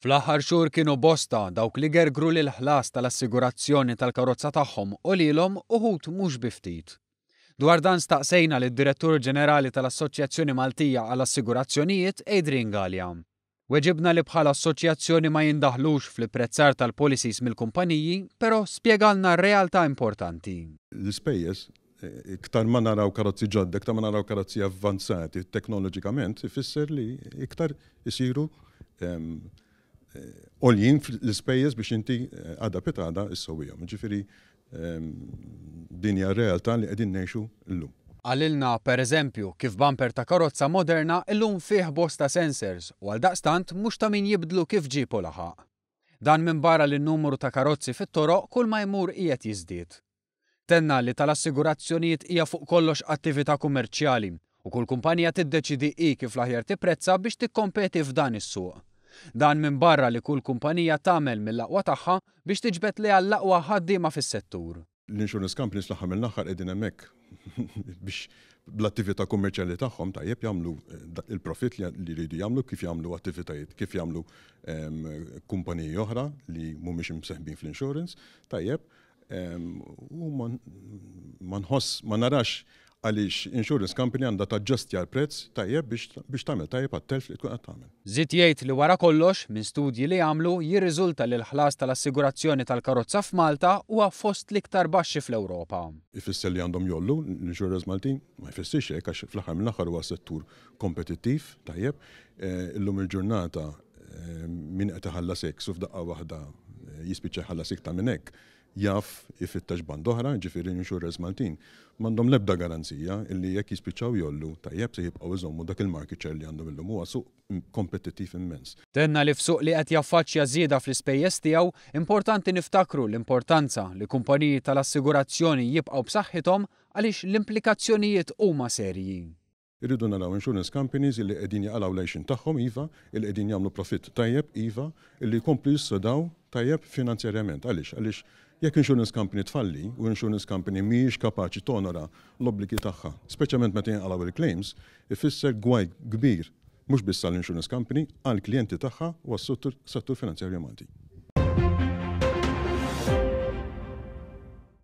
Fl-aħħar xhur kienu bosta dawk li gergru li l-ħlas tal-assigurazzjoni tal-karozza tagħhom għolielhom uħud mhux bi ftit. Dwar dan staqsejna lid-Direttur Ġenerali tal-Assoċjazzjoni Maltija għall-Assigurazzjonijiet Adrian Galea. Weġibna li bħala assoċjazzjoni ma jindaħlux fl-ipprezzar tal-policies mill-kumpaniji però spjegalna realtà importanti. L-ispejjeż iktar ma naraw karozzi ġodda, iktar ma naraw karozzi avvanzati teknoloġikament, ifisser li iktar isiru għoljin l-ispejjeż biex inti għada pitgħada issewwihom. Ġifieri din hija r-realtà li qegħdin ngħixu llum. Qalilna, per eżempju, kif bumper ta' karozza moderna illum fih bosta sensors u għaldaqstant mhux ta' min jibdlu kif ġieb u laħaq. Dan minbarra li n-numru ta' karozzi fit-toroq kull ma jmur qiegħed jiżdied. Tenna li tal-assigurazzjonijiet hija fuq kollox attività kummerċjali u kull kumpanija tiddeċiedi hi kif l-aħjar tipprezza biex tikkompeti f'dan is-suq. Dan minbarra li kull kumpanija tagħmel mill-aqwa tagħha biex tiġbed lejha l-aqwa ħaddiema fis-settur. L-insurance companies fl-aħħar mill-aħħar qegħdin hemmhekk biex bl-attività kummerċjali tagħhom tajjeb jagħmlu il-profit li jridu jagħmlu kif jagħmlu attivitajiet, kif jagħmlu kumpaniji oħra li mhumiex imseħbin fl-insurance, tajjeb. U ma nħoss, ma narax għaliex insurance company għandha taġġustja l-prezz tajjeb biex tagħmel tajjeb għat-telf li tkun qed tagħmel. Żied jgħid li wara kollox, minn studji li għamlu jirriżulta li l-ħlas tal-assigurazzjoni tal-karozza f'Malta huwa fost l-iktar baxxi fl-Ewropa. Ifisser li għandhom jgħollu l-insurers Maltin? Ma jfissirx hekk għax fl-aħħar mill-aħħar huwa settur kompetittiv, tajjeb. Illum il-ġurnata min qed iħallas hekk su f'daqqa waħda jispiċċa jħallas iktar minn hekk, jaf ifittex band oħra, ġifieri l-insurers Maltin m'għandhom l-ebda garanzija illi jekk jispiċċaw jgħollu tajjeb se jibqgħu iżommu dak il-market share li għandhom illum. Huwa suq kompetittiv immens. Tenna li f'suq li qed jaffaċċja żieda fl-ispejjeż tiegħu, importanti niftakru l-importanza li kumpaniji tal-assigurazzjoni jibqgħu b'saħħithom għaliex l-implikazzjonijiet huma serji. Irridu naraw insurance companies illi qegħdin jaqalgħu l-għixien tagħhom iva, illi qegħdin jagħmlu profitt tajjeb iva, illi jkomplu jissodaw tajjeb finanzjarjament. Għaliex? Għaliex jekk insurance company tfalli u insurance company mhijiex kapaċi tonora l-obbligi tagħha, speċjalment meta jinqalgħu il-claims, ifisser gwaj kbir mhux biss għall-insurance company, għall-klijenti tagħha u għas-settur finanzjarju Malti.